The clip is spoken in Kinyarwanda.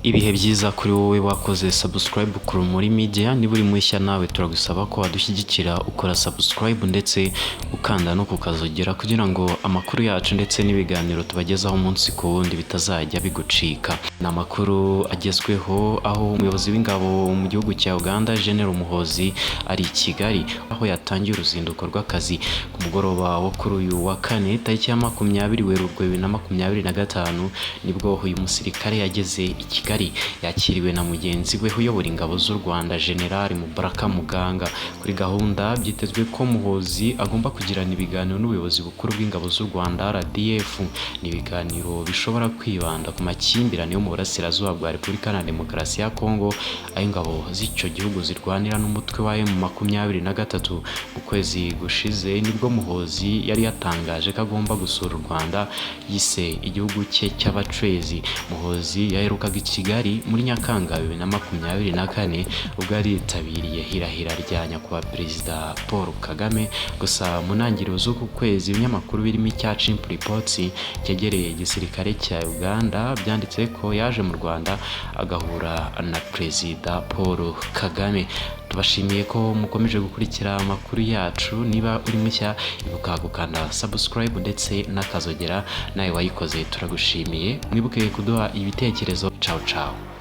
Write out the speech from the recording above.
Ibihe byiza kuri wowe wakoze subscribe ku Rumuri Media. Niba uri mushya nawe, turagusaba ko wadushyigikira ukora subscribe ndetse ukanda no kukazogera, kugira ngo amakuru yacu ndetse n'ibiganiro tubagezaho umunsi ku wundi bitazajya bigucika. Ni amakuru agezweho aho umuyobozi w'ingabo mu gihugu cya Uganda, General Muhoozi, ari i Kigali aho yatangiye uruzinduko rw'akazi. Ku mugoroba wo kuri uyu wa kane, tariki ya 20 Werurwe 2025, nibwo uyu musirikare yageze i Kigali, yakiriwe na mugenzi we uyobora ingabo z'u Rwanda, General Mubaraka Muganga. Kuri gahunda, byitezwe ko Muhoozi agomba kugirana ibiganiro n'ubuyobozi bukuru bw'ingabo z'u Rwanda, RDF. Ni ibiganiro bishobora kwibanda ku makimbirane yo mu burasirazuba bwa Repubulika na Demokarasi ya Kongo, aho ingabo z'icyo gihugu zirwanira n'umutwe wa M23. Mu kwezi gushize nibwo Muhoozi yari yatangaje ko agomba gusura u Rwanda yise igihugu cye cy'abacwezi. Muhoozi yaherukaga i Kigali muri Nyakanga 2024, ubwo yari yitabiriye irahira rya nyakubahwa Perezida Paul Kagame. Gusa mu ntangiriro z'uku kwezi, ibinyamakuru birimo icya Chimp Reports cyegereye igisirikare cya Uganda byanditse ko yaje mu Rwanda agahura na Perezida Paul Kagame. Tubashimiye ko mukomeje gukurikira amakuru yacu. Niba uri mushya, ibuka gukanda subscribe ndetse n'akazogera. Nawe wayikoze, turagushimiye. Mwibuke kuduha ibitekerezo. Ciao ciao.